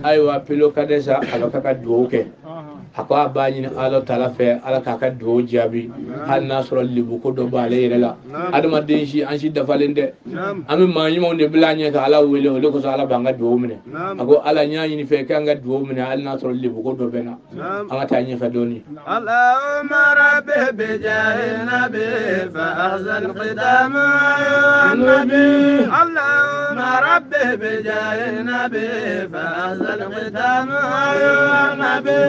Ayiwa, Pilo Kadesa, a bɛ ka dugawu kɛ. A ko a b'a ɲini Ala taala fɛ, Ala k'a ka dugawu jaabi, hali n'a sɔrɔ lebuko dɔ b'ale yɛrɛ la. Adamaden si, an si dafalen tɛ. An bɛ maa ɲumanw de bila an ɲɛ ka Ala wele, o de kosɔn Ala b'an ka dugawu minɛ. A ko Ala, n y'a ɲini fɛ k'an ka dugawu minɛ, hali n'a sɔrɔ lebuko dɔ bɛ n na. An ka taa ɲɛfɛ dɔɔni. اللهم رب بجاه النبي فأحسن ختام النبي. اللهم رب بجاه النبي فأحسن ختام النبي.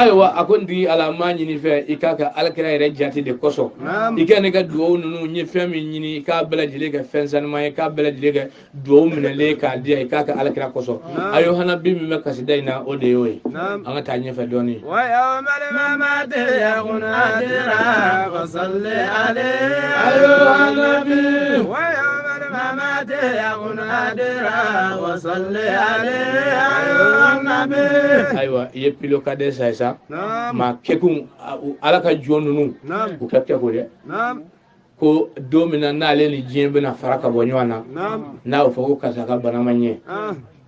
Ayiwa, a ko n tigi Ala, n b'a ɲini fɛ i k'a ka alakira yɛrɛ jate de kosɔn, i ka ne ka dugawu ninnu, n ye fɛn min ɲini, i k'a bɛɛ lajɛlen kɛ fɛn sanuman ye, k'a bɛɛ lajɛlen kɛ dugawu minɛlen k'a di yan, i k'a kɛ alakira kosɔn. Ayo hana bi min bɛ kasida in na, o de y'o ye. An ka taa ɲɛfɛ dɔɔni. ويوم الممات يكن أدرا وصل عليه أيها النبي. ويوم الممات يكن أدرا وصل عليه أيها النبي. Ayiwa, i ye Pilo Kadɛ sa ye sa. Maa kɛkun, Ala ka jɔn ninnu, u ka kɛ ko dɛ, ko don min na n'ale ni diɲɛ bɛna fara ka bɔ ɲɔgɔn na, n'a y'o fɔ ko karisa ka bana ma ɲɛ.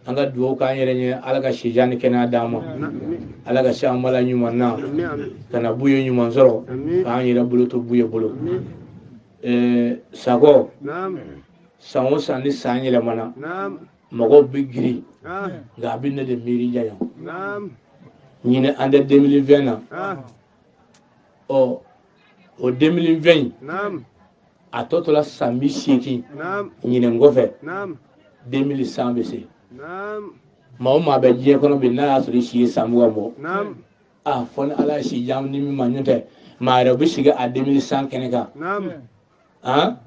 An ka dugawu k'an yɛrɛ ɲɛ, Ala ka sijan ni kɛnɛya d'an ma, Ala ka se an bala ɲuman na, ka na Buye ɲuman sɔrɔ, k'an yɛrɛ bolo to Buye bolo. Sakɔ, san o san ni san yɛlɛmana, mɔgɔw bɛ girin, nka a bɛ ne de miiri janya. Ɲinɛ an tɛ 2020 na. Ɔ, o 2020 in, a tɔ tora san 80 ɲinɛ kɔfɛ, 2100 bɛ se. Maa o maa bɛ diɲɛ kɔnɔ bi, n'a y'a sɔrɔ i si ye san 20 bɔ, a fɔ ni Ala ye si jan ni min ma, ɲɔ tɛ maa yɛrɛ bɛ sigi a 2100 kɛnɛ kan. Han,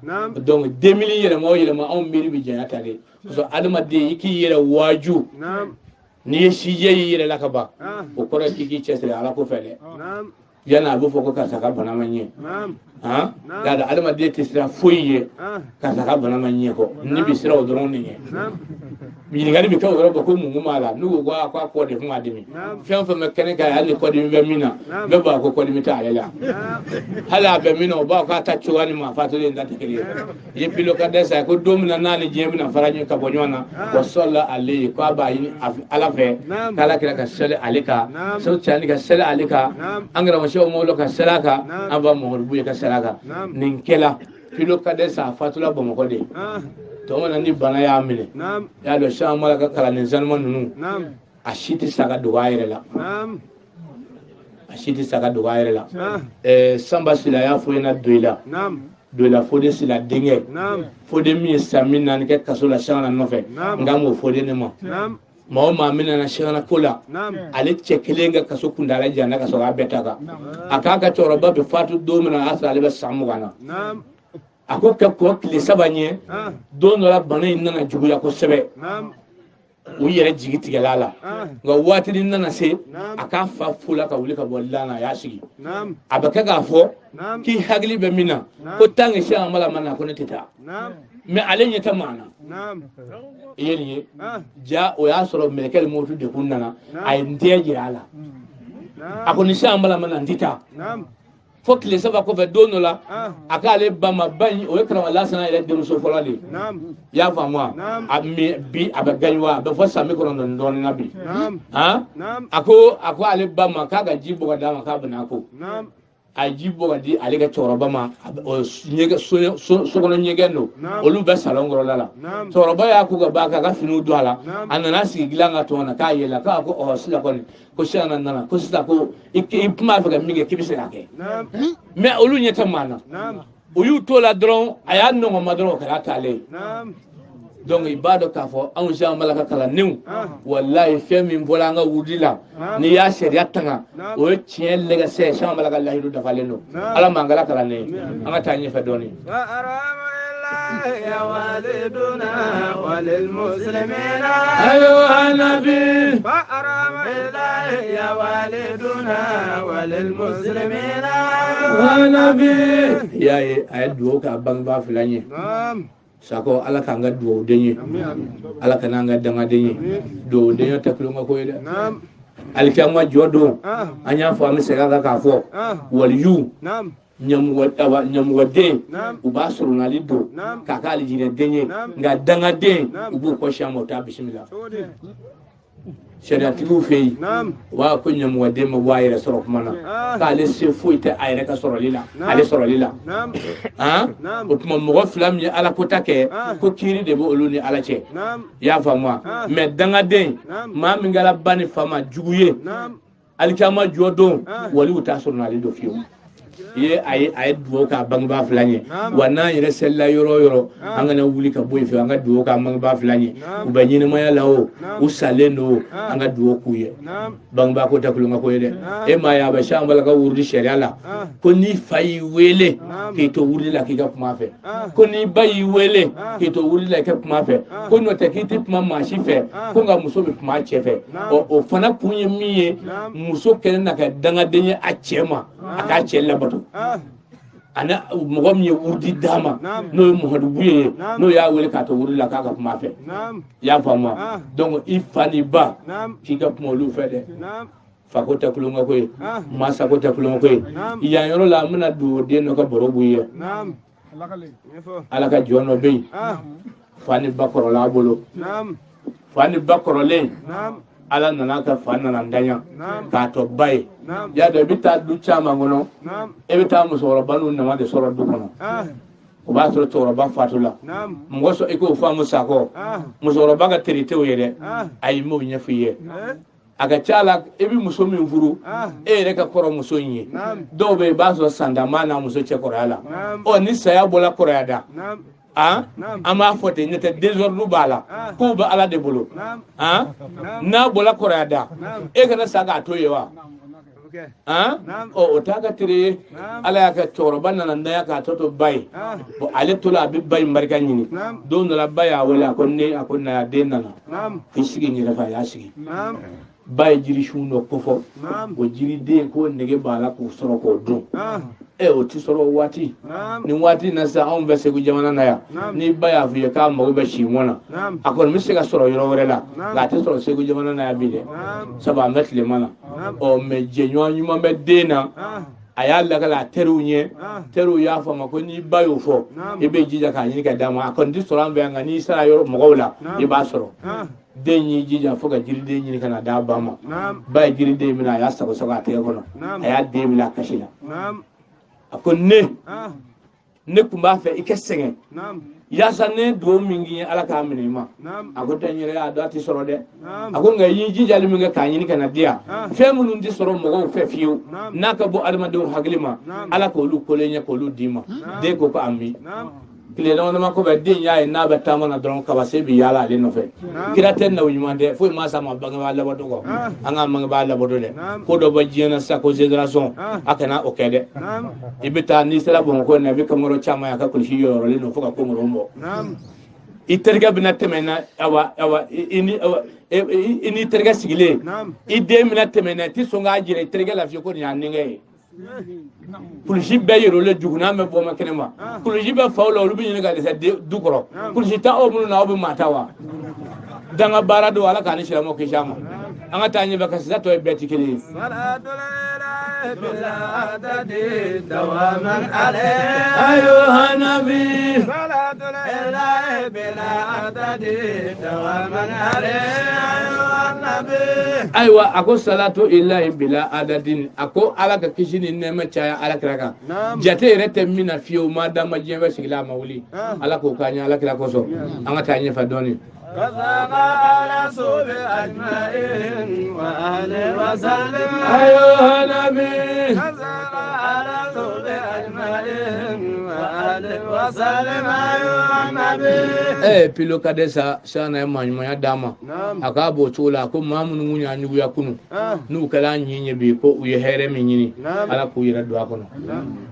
donc 2000 yɛlɛma o yɛlɛma, anw miiri bɛ janya ta de. Parce que adamaden, i k'i yɛrɛ waaju, n'i ye sijɛ y'i yɛrɛ la ka ban, o kɔrɔ ye k'i k'i cɛsiri Ala ko fɛ dɛ. Yanni a bɛ fɔ ko karisa ka bana ma ɲɛ, han, y'a dɔn adamaden tɛ siran foyi ye karisa ka bana ma ɲɛ kɔ. Ni bi siran o dɔrɔn de ɲɛ, ɲininkali bɛ kɛ o yɔrɔ bɛɛ ko mun b'a la. N'u ko ko a ko a kɔ de kun b'a dimi, fɛn o fɛn bɛ kɛnɛ kan, hali ni kɔdimi bɛ min na, bɛɛ b'a ko kɔdimi tɛ ale la. Hali a bɛ min na, o b'a fɔ k'a ta cogoya ni maa fatulen ta tɛ kelen ye. I ye Pilo ka dɛsɛ ko don min na n'a ni diɲɛ bɛna fara ɲɔgɔn ka bɔ ɲɔgɔn na, wa sɔlila ale ye, ko a b'a ɲini Ala fɛ k'Ala kira ka sɛli ale kan, sɛli cani ka sɛli ale kan, an karamɔgɔ Mawlo ka sɛli a kan, an ba Mamadu Buye ka sɛli a kan. Nin kɛla Pilo ka dɛsɛ, a fatula Bamakɔ de. Tɔmɔ na ni bana y'a minɛ, y'a dɔn sisan mala ka kalanden sanuman ninnu, a si tɛ sa ka dogo a yɛrɛ la, a si tɛ sa ka dogo a yɛrɛ la. Sanba Sila y'a fɔ ɲɛna Doyila, Doyila Fode Sila denkɛ, Fode min ye san 40 kɛ kaso la Sɛkina nɔfɛ, nka m'o Fode ne ma. Maa o maa min nana Sɛkina ko la, ale cɛ kelen ka kaso kuntaala janya ka sɔrɔ a bɛɛ ta kan. A k'a ka cɛkɔrɔba bɛ fatu don min na, a y'a sɔrɔ ale bɛ san 20 na. A ko ka kɔn tile 3 ɲɛ, don dɔ la bana in nana juguya kosɛbɛ, u yɛrɛ jigi tigɛla a la. Nka waati nana se, a k'a fa fola ka wuli ka bɔ lan na, a y'a sigi, a bɛ kɛ k'a fɔ k'i hakili bɛ min na, ko tant que Sɛki Amala ma na, ko ne tɛ taa. Mais ale ɲɛ tɛ maa na. I ye nin ye ja, o y'a sɔrɔ mɛlɛkɛli motu de kun nana, a ye n tɛgɛ jira a la. A ko ni Sɛki Amala ma na, n tɛ taa. Fo tile 3 kɔfɛ, don dɔ la, a k'ale ba ma, ba in, o ye karamɔgɔ Lasana yɛrɛ denmuso fɔlɔ de ye. I y'a faamu wa? A mi bi a bɛ gaɲuwa, a bɛ fɔ san 90 ni dɔɔnin na bi. Han, a ko ale ba ma k'a ka ji bɔ ka d'a ma, k'a bɛna ko a ye ji bɔ ka di ale ka cɛkɔrɔba ma. Ɲɛgɛn, so kɔnɔ ɲɛgɛn don, olu bɛ salon kɔrɔla la. Cɛkɔrɔba y'a ko ka ban k'a ka finiw don a la, a nana sigi dilan ka tɔn na k'a yɛlɛ, k'a ko ɔ sisan kɔni, ko sisan nana ko sisan ko i tun b'a fɛ ka min kɛ, k'i bɛ se k'a kɛ. Mais olu ɲɛ tɛ maa na, u y'u t'o la dɔrɔn, a y'a nɔgɔma dɔrɔn, o kɛra taalen ye. Donc i b'a dɔn k'a fɔ anw si bala ka kalandenw, walayi, fɛn min bɔra an ka wudi la, n'i y'a sariya tanga, o ye tiɲɛ lɛgɛsɛ. Sɛki Amala ka lahidu dafalen don. Ala m'an kɛla kalanden ye. An ka taa ɲɛfɛ dɔɔnin. يا والدنا وللمسلمين أيها النبي. فأرام الله يا والدنا وللمسلمين أيها النبي. Ya ye, a ye dugawu k'a bangebaa fila ye. Sako, Ala k'an ka dugawu ye, Ala ka n'an ka dangaden ye. Dugawu tɛ tulonkɛ ko ye dɛ. Alikiyama jɔ don, an y'a fɔ, an bɛ segin a kan k'a fɔ waliyu. Ɲamɔgɔden u b'a soronali don k'a kɛ alijinɛden ye, nka dangaden u b'u kɔsi a ma, u t'a bisimila. Sariyatigiw fɛ yen, u b'a ko ɲamɔgɔden ma bɔ a yɛrɛ sɔrɔ kuma na, k'ale se foyi tɛ a yɛrɛ ka sɔrɔli la, ale sɔrɔli la. O tuma mɔgɔ fila min ye ala kota kɛ, ko kiiri de bɛ olu ni ala cɛ. I y'a faamu wa? Mɛ dangaden, maa min kɛra ba ni fa ma jugu ye, alikiyama jɔ don, waliw t'a soronali don fiyewu. I ye a ye dugawu k'a bangebaa fila ye. Wa n'an yɛrɛ selila yɔrɔ o yɔrɔ, an kana wuli ka bɔ yen fiyewu, an ka dugawu k'an bangebaa fila ye. U bɛ ɲɛnamaya la o, u salen don o, an ka dugawu k'u ye. Bangebaa ko tɛ tulonkɛ ko ye dɛ. E m'a ye a bɛ se an bala ka wurudi sariya la ko n'i fa y'i wele k'i to wurudi la, k'i ka kuma a fɛ, ko n'i ba y'i wele k'i to wurudi la, i ka kuma a fɛ, ko n'o tɛ k'i tɛ kuma maa si fɛ, ko nka muso bɛ kuma a cɛ fɛ. Ɔ, o fana kun ye min ye, muso kɛlen na ka dangaden ye a cɛ ma, a k'a cɛ labato. Ani mɔgɔ min ye wurudi d'a ma, n'o ye Muhamadu Buye ye, n'o y'a wele k'a to wurudi la, k'a ka kuma a fɛ. I y'a faamu wa? Donc i fa n'i ba, k'i ka kuma olu fɛ dɛ. Fa ko tɛ tulonkɛ ko ye, mansa ko tɛ tulonkɛ ko ye. Yan yɔrɔ la, an bɛna don den dɔ ka baro b'u ye. Ala ka jɔn dɔ bɛ yen, fa ni ba kɔrɔla a bolo, fa ni ba kɔrɔlen, ala nana ka fa nana ntanya k'a tɔ ba ye. Y'a dɔn, i bɛ taa du caman kɔnɔ, e bɛ taa musokɔrɔba n'u nama de sɔrɔ du kɔnɔ. O b'a sɔrɔ cɛkɔrɔba fatula. Mɔgɔ sɔrɔ i k'o faamu sakɔ, musokɔrɔba ka teri t'o ye dɛ. Ayi, n b'o ɲɛfɔ i ye. A ka ca la, i bɛ muso min furu, e yɛrɛ ka kɔrɔ muso in ye. Dɔw bɛ yen, i b'a sɔrɔ san tan b'a n'a muso cɛ kɔrɔya la. Ɔ, ni saya bɔla kɔrɔya da, an b'a fɔ ten, n'o tɛ désordre b'a la, kow bɛ ala de bolo. N'a bɔla kɔrɔya da, e kana sa k'a to yen wa? Ɔ, o t'a ka tere ye. Ala y'a kɛ cɛkɔrɔba nana ntanya k'a tɔ to ba ye. Bon, ale tola, a bɛ ba in barika ɲini. Don dɔ la, ba y'a wele, a ko ne, a ko na, den nana k'i sigi n kɛrɛfɛ. A y'a sigi. Ba ye jirisun dɔ kofɔ, o jiriden ko nege b'a la k'o sɔrɔ k'o dun. Ɛ, o ti sɔrɔ o waati. Nin waati in na sisan, anw bɛ Segu jamana na yan, ni ba y'a f'i ye k'a mago bɛ simɔn na, a kɔni bɛ se ka sɔrɔ yɔrɔ wɛrɛ la, nka a tɛ sɔrɔ Segu jamana na yan bi dɛ, sabu an bɛ tilema na. Ɔ, mɛ jɛɲɔgɔn ɲuman bɛ den na. A y'a lakala a teriw ɲɛ, teriw y'a fɔ a ma ko n'i ba y'o fɔ, i bɛ jija k'a ɲini ka d'a ma. A kɔni tɛ sɔrɔ an fɛ yan, nka n'i sera yɔrɔ mɔgɔw la, i b'a sɔrɔ. Den y'i jija fo ka jiriden ɲini ka na d'a ba ma. Ba ye jiriden minɛ, a y'a sago sago a tɛgɛ kɔnɔ, a y'a den minɛ, a kasi la. A ko ne tun b'a fɛ i ka sɛgɛn yaasa ne dugawu min k'i ye, ala k'a minɛ i ma. A ko tɛ n yɛrɛ y'a dɔn a tɛ sɔrɔ dɛ. A ko nka i y'i jijali min kɛ k'a ɲini ka na di yan, fɛn minnu tɛ sɔrɔ mɔgɔw fɛ fiyewu, n'a ka bɔ adamadenw hakili ma, ala k'olu kolen ɲɛ k'olu d'i ma. Den ko ko ami. Tile dama dama kɔfɛ, den y'a ye n'a bɛ taama na dɔrɔn, kabase bɛ yaala ale nɔfɛ. Kira tɛ nabi ɲuman tɛ foyi ma s'a ma bangebaa labato kɔ. An ka bangebaa labato dɛ. Ko dɔ bɛ diɲɛ na sisan ko génération, a kana o kɛ dɛ. I bɛ taa, n'i sera Bamakɔ na, i bɛ kankɔrɔ caman ye, a ka kulusi yɔrɔlen don fo ka kongoro bɔ. I terikɛ bɛna tɛmɛ na, awa awa, i ni awa, i ni terikɛ sigilen, i den bɛna tɛmɛ na, i tɛ sɔn k'a jira i terikɛ la fiyewu ko nin y'a denkɛ ye. Kulusi bɛɛ yɛrɛlen, jugunan bɛ bɔ ma kɛnɛ ma. Kulusi bɛ faw la, olu bɛ ɲini ka dɛsɛ du kɔrɔ. Kulusi tɛ aw minnu na, aw bɛ maa ta wa? Danga baara don, ala k'an ni silamɛw kisi a ma. An ka taa ɲɛfɛ, ka sisa tɔ ye bɛɛ ti kelen ye. أيها النبي Ayiwa, a ko salatu ilahi bila adadin, a ko ala ka kisi ni nɛɛma caya ala kira kan, jate yɛrɛ tɛ min na fiyewu. Ma dama diɲɛ bɛ sigila, a ma wuli. Ala k'o k'an ye ala kira kosɔn. An ka taa ɲɛfɛ dɔɔni. على صوب أجمعين وآله وسلم. أيها النبي. على صوب أجمعين وآله وسلم أيها النبي. Pilo ka dɛsɛ sana ye maa ɲumanya d'a ma. A k'a b'o cogo la. A ko maa minnu kun y'a ɲuguya kunu, n'u kɛra an ɲin ye bi, ko u ye hɛrɛ min ɲini, ala k'u yɛrɛ don a kɔnɔ.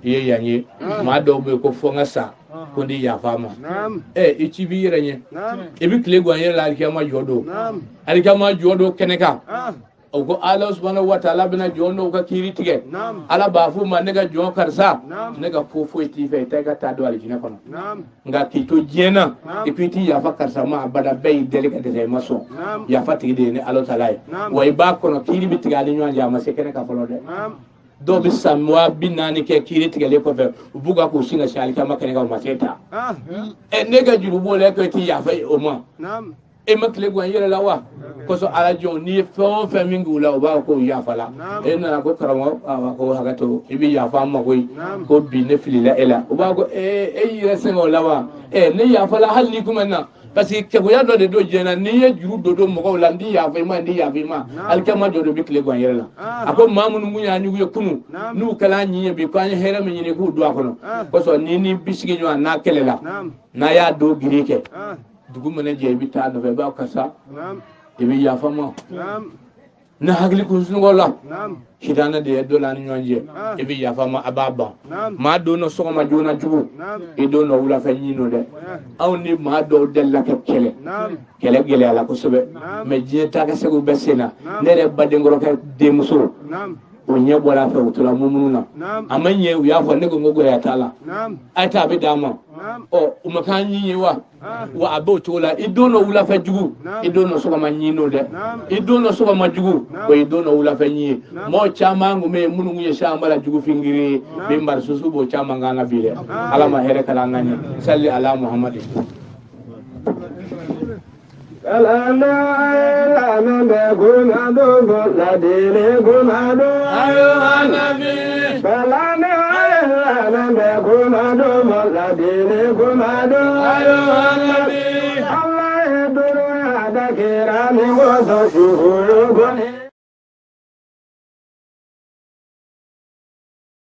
I ye yan ye, maa dɔw bɛ yen ko fo n ka sa ko n ti yafa a ma. I ci b'i yɛrɛ ɲɛ, i bɛ tile gan yɛrɛ la. Alikiyama jɔ don, alikiyama jɔ don kɛnɛ kan, o ko ala subhanahu wa ta'ala bɛna jɔn dɔw ka kiiri tigɛ. Ala b'a fɔ ma, ne ka jɔn karisa, ne ka ko foyi t'i fɛ, i taa i ka taa don alijinɛ kɔnɔ. Nka k'i to diɲɛ na, i ko i t'i yafa karisa ma abada, bɛɛ y'i deli ka dɛsɛ, i ma sɔn. Yafa tigi de ye ni ala taala ye. Wa i b'a kɔnɔ, kiiri bɛ tigɛ a ni ɲɔgɔn cɛ, a ma se kɛnɛ kan fɔlɔ dɛ. Dɔw bɛ san 40 kɛ kiiri tigɛlen kɔfɛ, u b'u ka k'u sin ka se alikiyama kɛnɛ kan, u ma se ta. Ɛ, ne ka juru b'o la, e ko e ti yafa o ma, e ma tile gan i yɛrɛ la wa? Kosɔn ala jɔn, n'i ye fɛn o fɛn min k'u la, u b'a fɔ k'o yafala. E nana ko karamɔgɔ, awa, ko hakɛ to, i bɛ yafa an ma koyi, ko bi ne filila e la. U b'a fɔ ko ee, e y'i yɛrɛ sɛgɛn o la wa? Ɛ, ne yafala hali n'i kun bɛ na, parce que kɛgoya dɔ de don diɲɛ na. N'i ye juru don mɔgɔw la, n ti yafa i ma, n ti yafa i ma, alikiyama jɔ don bɛ tile gan yɛrɛ la. A ko maa minnu kun y'an jugu ye kunun, n'u kɛla an ɲin ye bi, ko an ye hɛrɛ min ɲini k'u don a kɔnɔ. Kosɔn ni ni bi sigi ɲɔgɔn n'a kɛlɛla, n'a y'a don giri kɛ, dugu mana jɛ, i bɛ taa nɔfɛ, i b'a karisa, i bɛ yafa ma. Ne hakili kun sunɔgɔ la, sitanɛ de ye dɔ la ni ɲɔgɔn cɛ, i bɛ yafa ma, a b'a ban. Maa don dɔ sɔgɔma joona jugu, i don dɔ wulafɛ ɲin don dɛ. Anw ni maa dɔw delila ka kɛlɛ, kɛlɛ gɛlɛyala kosɛbɛ, mɛ diɲɛ taa ka segu bɛɛ sen na. Ne yɛrɛ badenkɔrɔkɛ denmuso, o ɲɛ bɔra a fɛ, u tora munumunu na, a ma ɲɛ, u y'a fɔ ne ko n ko gɛlɛya t'a la, a ye taa, a bɛ d'a ma. Ɔ, u ma k'an ɲin ye wa? Wa a b'o cogo la. I don dɔ wulafɛ jugu, i don dɔ sɔgɔma ɲin don dɛ. I don dɔ sɔgɔma jugu, o ye don dɔ wulafɛ ɲin ye. Mɔgɔ caman kun bɛ yen minnu kun ye sanbala jugu fingiri ye, bi marisusu b'o caman kan na bi dɛ. Ala ma hɛrɛ kala an ka ɲɛ. Sali ala Muhamadi. Kira ni woso shuhuru goni.